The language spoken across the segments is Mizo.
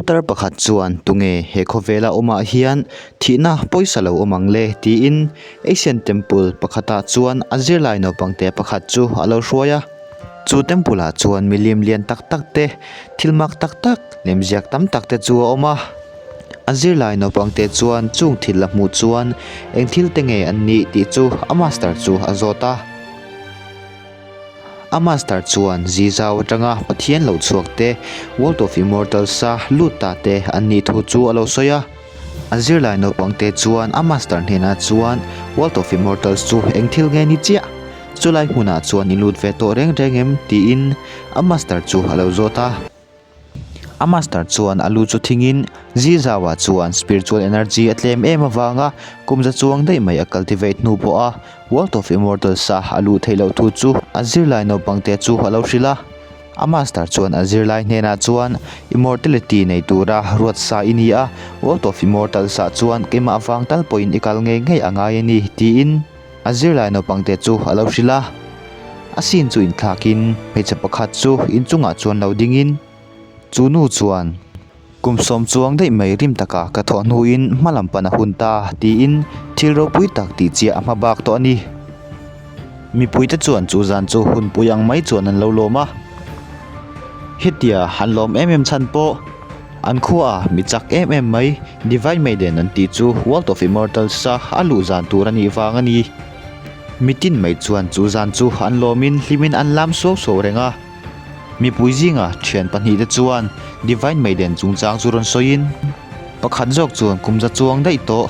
Putar pakhat chuan tunge he khawvela awmah hian thihna pawisa lo awm ang le tiin Asian Temple pakhatah chuan a zirlai naupang te pakhat chu a lo hruai a. Chu temple ah chuan milim lian tak tak te thil mak tak tak lemziak tam tak te chu a awm a. A zirlai naupang te chuan chung thil a hmuh chuan eng thil te nge an nih tih chu a master chu a zawt a. A master chuan Zizau atanga Pathian lo chhuak te, World of Immortals a lut ta te an nih thu chu a lo sawi a. A zirlai naupang te chuan a master hnenah chuan World of Immortals chu eng thil nge ni chiah? Chulai hmunah chuan i lut ve tawh reng reng em? tiin a master chu a lo zawt a. A master chuan a lu chu thingin Zizawa chuan spiritual energy a tlem em avanga kum za chuang daih mai a cultivate hnu pawha World of Immortals a a luh theih loh thu chu a zirlai naupangte chu a lo hrilh a. A master chuan a zirlai hnenah chuan Immortality nei tura ruat sa i ni a, World of Immortals ah chuan keimah vang tal pawhin i kal ngei ngei a ngai a ni tiin A zirlai naupangte chu a lo hrilh a, a scene chu inthlakin hmeichhe pakhat chu inchungah chuan lo dingin chu nu chuan kum sawm chuang daih mai rim taka ka thawh hnuin hma lam pan a hun ta tiin thil ropui tak tih chiah a hma bak tawh a ni. Mipuite chuan chu zan chu hunpui ang mai chuan an lo lawm a, hetia an lawm em em chhan pawh An khua mi chak em em mai, Divine Maiden an tih chu World of Immortals a a luh zan tur a nih vang a ni. Mitin mai chuan chu zan chu an lawmin hlimin an lam suau suau reng a. Mipui zinga thian pahnihte chuan Divine Maiden chungchang chu rawn sawiin, pakhat zawk chuan kum za chuang daih tawh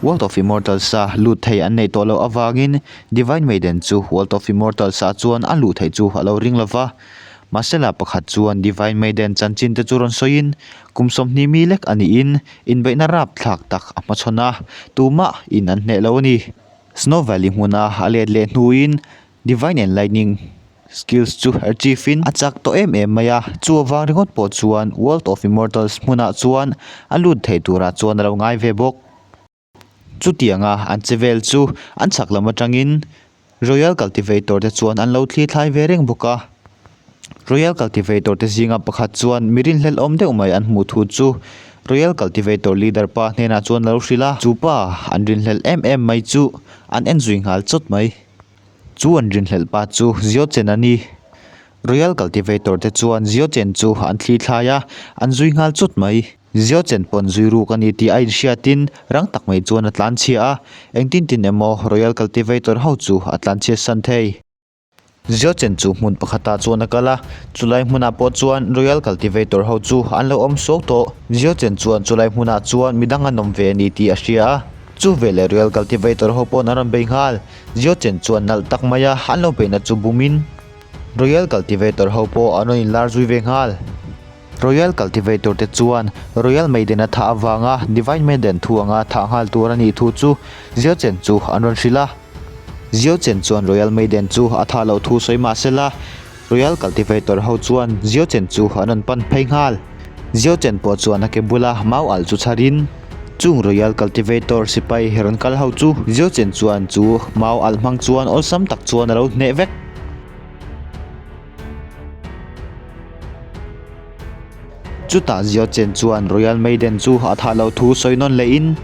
World of Immortals a lut thei an neih tawh loh avangin Divine Maiden chu World of Immortals ah chuan a luh theih chu a lo ring lova. Mahsela pakhat chuan Divine Maiden chanchin te chu rawn sawiin, kum 20 mi lek a niin inbeihna rapthlak tak a hmachhawn a, tumah in an hneh lo a ni. Snow Valley hmuna a let leh hnuin Divine and Lightning skills chu achieve in a chak tawh em em mai a, chu avang ringawt pawh chuan World of Immortals hmunah chuan a lut thei turah chuan a lo ngai ve bawk. Chutianga an che vel chu an chhak lam atangin Royal Cultivator te chuan an lo thli thlai ve reng bawk a. Royal Cultivator te zinga pakhat chuan mi rinhlelh awm deuh mai an hmuh thu chu Royal Cultivator leader pa hnenah chuan a lo hrilh a. Chu pa an rinhlelh em em mai chu an en zui nghal chawt mai. Chu an rinhlelh pa chu Ziochen a ni. Royal Cultivator te chuan Ziochen chu an thli thlai a, an zui nghal chawt mai. Ziochen pawn zui ruk a ni tih a inhriatin rang tak mai chuan a tlanchhia a, engtin tin emaw Royal Cultivator ho chu a tlanchhiat san thei. Ziochen chu hmun pakhatah chuan a kal a, chulai hmunah pawh chuan Royal Cultivator ho chu an lo awm suau tawh. Ziochen chuan chulai hmunah chuan midang an awm ve a ni tih a hria a, chu veleh Royal Cultivator ho paw'n an rawn bei nghal. Ziochen chuan nalh tak maia an lo beihna chu bumin Royal Cultivator ho pawh an rawn inlar zui ve nghal. Royal Cultivator te chuan Royal Maiden a thah avanga Divine Maiden thu anga thah nghal tur a nih thu chu Ziochen chu an rawn hrilh a. Ziochen chuan Royal Maiden chu a thah loh thu sawi mah sela, Royal Cultivator ho chuan Ziochen chu an rawn pan phei nghal. Ziochen pawh chuan a ke bula mau alh chu chharin, chung Royal Cultivator sipai rawn kal ho chu Ziochen chuan chu mau alh hmang chuan awlsam tak chuan a lo hneh vek. Chutah Ziochen chuan Royal Maiden chu a thah loh thu sawi nawn lehin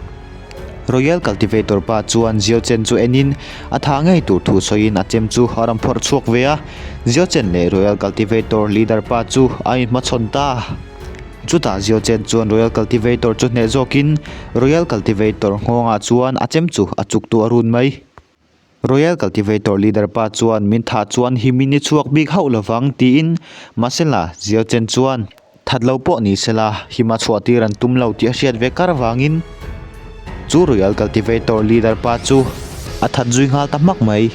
Royal Cultivator pa chuan Ziochen chu enin a thah ngei tur thu sawiin a chem chu a rawn phawrh chhuak ve a. Ziochen leh Royal Cultivator leader pa chu a inhmachhawn ta. Chutah Ziochen chuan Royal Cultivator chu hneh zawkin Royal Cultivator nghawngah chuan a chem chu a chuk tu a run mai. Royal Cultivator leader pa chuan min thah chuan himin i chhuak bik hauh lovang tiin Mahsela Ziochen chuan that lo pawh ni sela hima chhuah tir an tum lo tih a hriat ve kar avangin chu Royal Cultivator leader pa chu a that zui nghal ta hmak mai.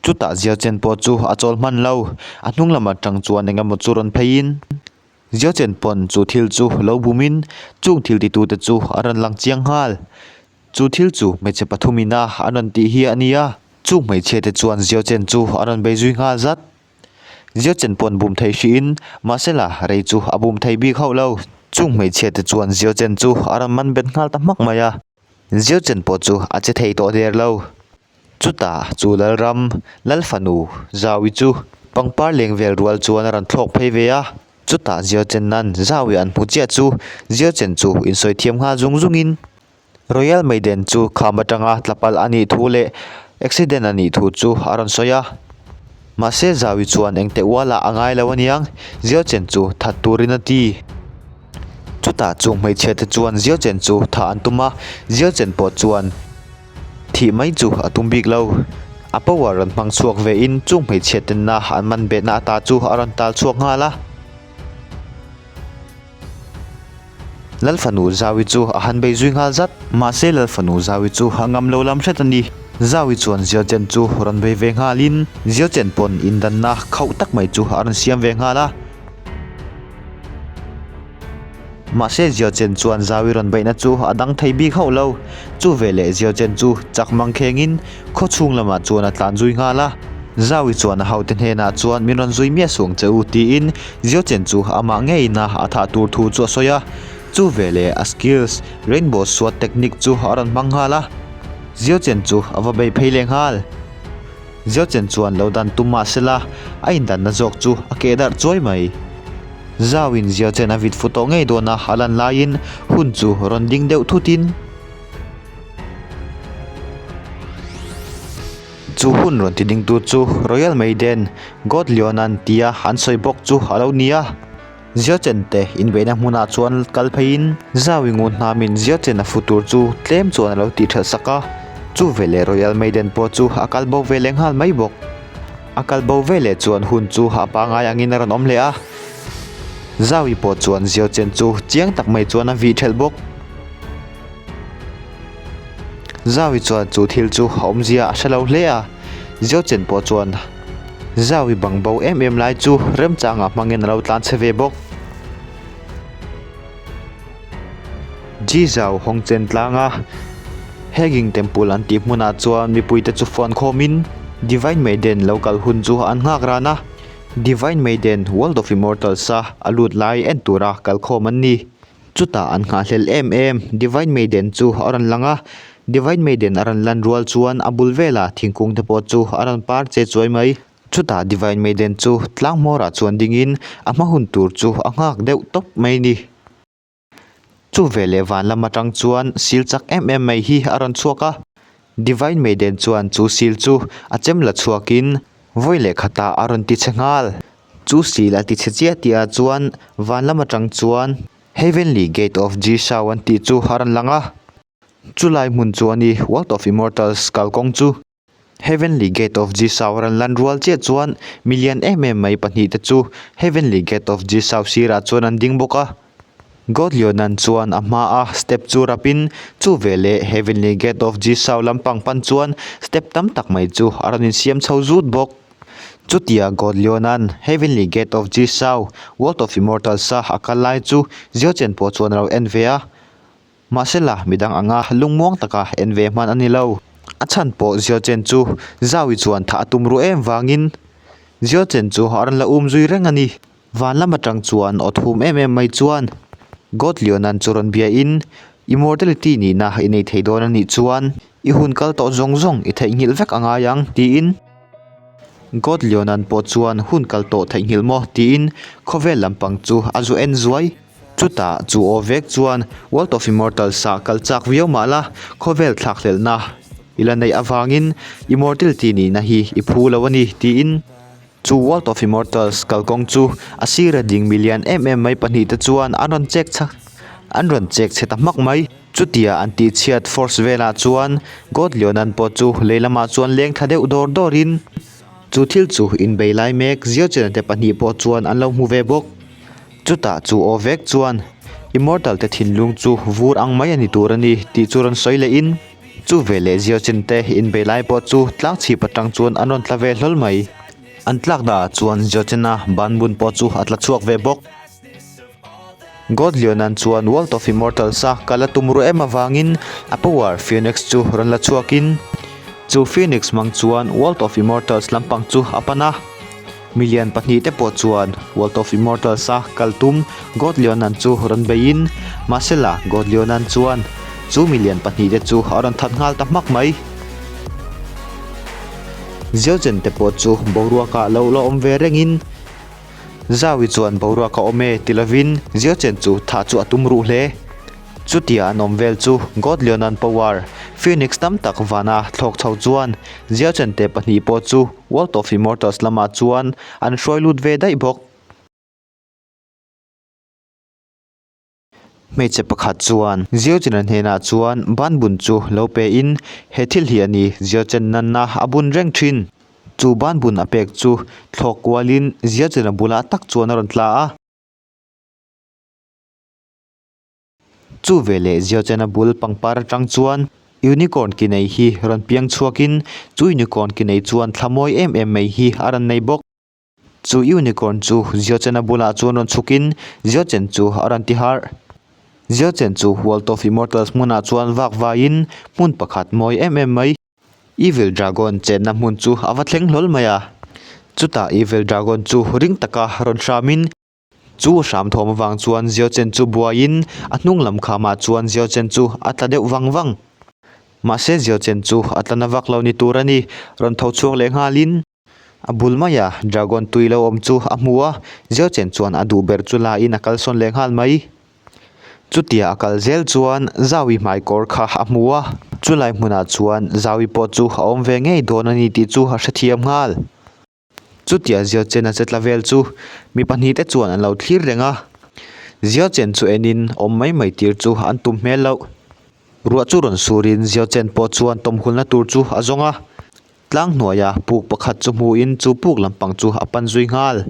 Chutah Ziochen pawh chu a chawl hman lo, a hnung lam atang chuan eng emaw chu rawn pheiin Ziochen pawn chu thil chu lo bumin chung thil titute chu a rawn lang chiang nghal. Chu thil chu hmeichhe pathumin a an rawn tih hi a ni a, chung hmeichhia te chuan Ziochen chu a rawn bei zui nghal zat. Ziochen pawn bum thei hrihin mahsela rei chu a bum thei bik hauh lo. Chung hmeichhia te chuan Ziochen chu a rawn man bet nghal ta hmak mai a, Ziochen pawh chu a che thei tawh der lo. Chutah chu Lalram, Lalfanu, Zaui chu. Pangpar leng vel rual chuan a rawn thlawk phei ve a, chutah Xiao Chen nan Zhao-i an hmu chiah chu Xiao Chen chu insawi thiam nghal zung zungin Royal Maiden chu kham atanga tla palh a nih thu leh accident a nih thu chu a rawn sawi a. Mahse Zhao-i chuan engte ualah a ngai lo aniang, Xiao Chen chu that turin a ti. Chutah chung hmeichhia te chuan Xiao Chen chu thah an tum a, Xiao Chen pawh chuan thih mai chu a tum bik lo. A power rawn hmang chhuak ve in chung hmeichhia tenna an man betna ata chu a rawn tal chhuak nghal a. Lalfanu Zaui chu a han bei zui nghal zat. Mahse Lalfanu Zaui chu a ngam lo lam hret a ni. Zaui chuan Xiao Chen chu rawn bei ve nghalin Xiao Chen pawn indanna khauh tak mai chu a rawn siam ve nghal a. Mahse Xiao Chen chuan Zaui rawn beihna chu a dang thei bik hauh lo. Chu veleh Xiao Chen chu chak mang khengin khaw chhung lamah chuan a tlan zui nghal a. Zaui chuan a hote hnenah chuan min rawn zui miah suang che u tiin Xiao Chen chu amah ngeina a thah tur thu chu a sawi a. Chu veleh a skills Rainbow Sword Technique chu a rawn hmang nghal a. Xiao Chen chu a va bei phei leh nghal. Xiao Chen chuan lo dan tum mah sela, a indanna zawk chu a keh darh chuai mai. Zhao in Xiao Chen a vit fu tawh ngei dawn a, a lan laiin hun chu rawn ding deuh thutin. Chu hun rawn ti dingtu chu Royal Maiden, God Leonan tia an sawi bawk chu a lo ni a. Ziachen te inbeihna hmunah chuan kal pheiin Zau-i ngun hnamin Ziachen a fu tur chu tlem chuan a lo tih ṭhelh sak a, chu veleh Royal Maiden pawh chu a kal bo ve leh nghal mai bawk. A kal bo ve leh chuan hun chu a pangngai angin a rawn awm leh a, Zau-i pawh chuan Ziachen chu chiang tak mai chuan a vih ṭhelh bawk. Zau-i chuan chu thil chu a awmzia a hre lo hle a, Ziachen pawh chuan Zau-i bang bo em em lai chu remchangah hmangin a lo tlan chhe ve bawk. Ji Zau Hawngchen tlanga Heging Temple an tih hmunah chuan mipuite chu phone khawmin Divine Maiden lo kal hun chu an nghak ran a, Divine Maiden World of Immortals-a a lut lai en tura kal khawm an ni. Chutah an nghahhlelh em em, Divine Maiden chu a rawn lang a, Divine Maiden a rawn lan rual chuan a bul velah thingkung te pawh chu a rawn par che chuai mai. Chutah Divine Maiden chu tlang hmawrah chuan dingin a hma hun tur chu a nghak deuh tawp mai ni. Chu veleh van lam atang chuan sil chak em em mai hi a rawn chhuak a, Divine Maiden chuan chu sil chu a chem la chhuakin vawi leh khatah a rawn ti che nghal. Chu sil a ti chhe chiah tih ah chuan van lam atang chuan Heavenly Gate of Jishao an tih chu a rawn lang a. Chulai hmun chu a ni World of Immortals kalkawng chu. Heavenly Gate of Jishao a rawn lan rual chiah chuan milian em em mai pahnihte chu Heavenly Gate of Jishao sirah chuan an ding bawk a. God Leonan chuan a hma a step chu rapin chu veleh Heavenly Gate of Jishao lampang pan chuan step tam tak mai chu a rawn insiam chho zut bawk. Chutia God Leonan Heavenly Gate of Jishao, World of Immortals-a a kal lai chu Xiao Chen pawh chuan a lo en ve a. Mahsela midang anga lungmuang taka en ve hman a ni lo. A chhan pawh Xiao Chen chu Zhao-i chuan thah a tum ruh em vangin Xiao Chen chu a rawn la um zui reng a ni. Van lam atang chuan aw thum em em mai chuan God Leonan chu rawn bia in Immortality nihna i nei thei dawn a nih chuan i hun kal tawh zawng zawng i theihnghilh vek a ngai ang tiin God Leonan pawh chuan hun kal tawh theihnghilh maw tiin khawvel lampang chu a zu en zuai. Chutah chu aw vek chuan World of Immortals ah kal chak viau mah la khawvel thlakhlelhna i la neih avangin Immortality nihna hi i phu lo a ni tiin Chu World of Immortals kalkawng chu a sira ding milian em em mai pahnihte chuan an rawn chek chak an rawn chek chhe ta hmak mai. Chutia an tihchhiat force velah chuan God Leonan pawh chu lei lamah chuan leng thla deuh dawr dawrin chu thil chu inbei lai mek Ziochenate pahnih pawh chuan an lo hmu ve bawk. Chutah chu aw vek chuan Immortal te thinlung chu vur ang mai a ni tur a ni tih chu rawn sawi lehin Chu veleh Ziochin te inbei lai pawh chu tlang chhip atang chuan an rawn tla ve hlawl mai. An tlakna ah chuan Ziochin-a banbun pawh chu a tla chhuak ve bawk. God Leonan chuan World of Immortals-a kal a tum ruh em avangin a power Phoenix chu rawn la chhuakin chu Phoenix hmang chuan World of Immortals lampang chu a pan a. Milian pahnihte pawh chuan World of Immortals-a kal tum God Leonan chu rawn beiin, mahsela God Leonan chuan chu milian pahnihte chu a rawn that nghal ta hmak mai. Xiao Chen te pawh chu boruakah lo la awm ve rengin Zhao-i chuan boruak a awm e ti lovin Xiao Chen chu thah chu a tum ruh hle. Chutia an awm vel chu God Leonan Power Phoenix tam tak vana thlawk chho chuan Xiao Chen te pahnih pawh chu World of Immortals lamah chuan an hruai lut ve daih bawk. Hmeichhe pakhat chuan Xiao-Chen-a hnenah chuan ban bun chu lo pe in, He thil hi a ni, Xiao-Chen nanna a bun reng thin. Chu ban bun a pek chu thlawk kualin Xiao-Chen-a bulah tak chuan a rawn tla a. Chu veleh Xiao-Chen-a bul pangpar atang chuan Unicorn ki nei hi rawn piang chhuakin chu Unicorn ki nei chuan thla mawi em em mai hi a rawn nei bawk. Chu unicorn chu Xiaochen-a bulah chuan rawn chhukin Xiaochen chu a rawn ti harh. Xiaochen chu World of Immortals hmunah chuan vak vaiin hmun pakhat mawi em em mai. Evil Dragon chenna hmun chu a va thleng hlawl mai a. Chutah Evil Dragon chu ring taka rawn hramin chu hram thawm avang chuan Xiaochen chu buaiin a hnung lam khamah chuan Xiaochen chu a tla deuh vang vang. Mahse Xiaochen chu a tla na vak lo ni tur a ni, rawn tho chhuak leh nghalin. A bul maia dragon tui lo awm chu a hmu a, Xiaochen chuan a duh ber chu la in a kalsawn leh nghal mai. Chutia a kal zel chuan Zhaoyi hmai kawr kha a hmu a, chulai hmunah chuan Zhaoyi pawh chu a awm ve ngei dawn a ni tih chu a hrethiam nghal. Chutia Xiaochen a che tla vel chu mi pahnih te chuan an lo thlir reng a, Xiaochen chu enin awm mai mai tir chu an tum hmel loh. Ruah chu rawn surin Xiaochen pawh chuan tawmhulna tur chu a zawng a. Tlang hnuaia puk pakhat chu hmuin chu puk lampang chu a pan zui nghal.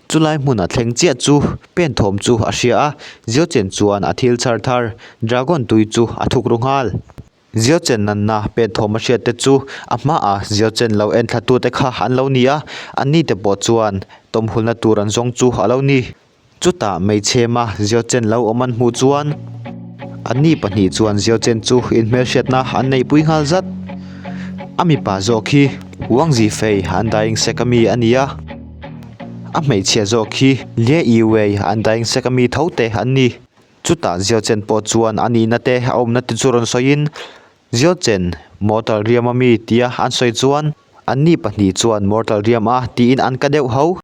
Chulai hmun a thleng chiah chu pen thawm chu a hria a, Xiaochen chuan a thil chhar thar dragon tui chu a thuk ru nghal. Xiaochen nanna pen thawm a hriat te chu a hmaah Xiaochen lo en thla tute kha an lo ni a, anni te pawh chuan tawmhulna tur an zawng chu a lo ni. Chutah hmeichhema Xiaochen lo awm an hmuh chuan anni pahnih chuan Xiaochen chu inhmelhriatna an neihpui nghal zat. A mipa zawk hi Wang Zifei Undying Sect ami a ni a, a hmeichhia zawk hi Lie Yiwei Undying Sect ami tho te an ni. Chutah Xiaochen pawh chuan a nihna te a awmna te chu rawn sawiin Xiaochen, Mortal Realm ami tia an sawi chuan anni pahnih chuan Mortal Realm a tiin an ka deuh ho.